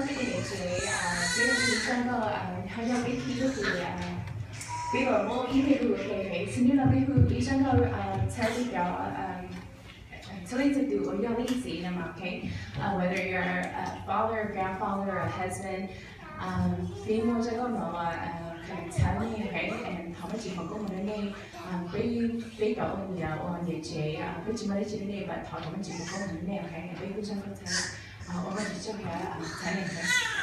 Peb ib zaj nkauj, ho yog peb hu lub hu, peb los muab ib teg hu, ok, xws li no peb hu ib zaj nkauj txhawb li cov, txhawb li tus uas yog leej txiv no mas, ok, whether you're a father, grandfather, or husband, peb muaj zaj nkauj no txhawb nej, ok, thov Vajtswv foom koob hmoov rau nej. Peb, peb cov ua niam, ua niam tsev, peb tsis muaj dab tsi rau nej, but thov kom Vajtswv foom koob hmoov rau nej, ok, peb hu zaj nkauj txhawb, ua Vajtswv tsaug, txhawb nej.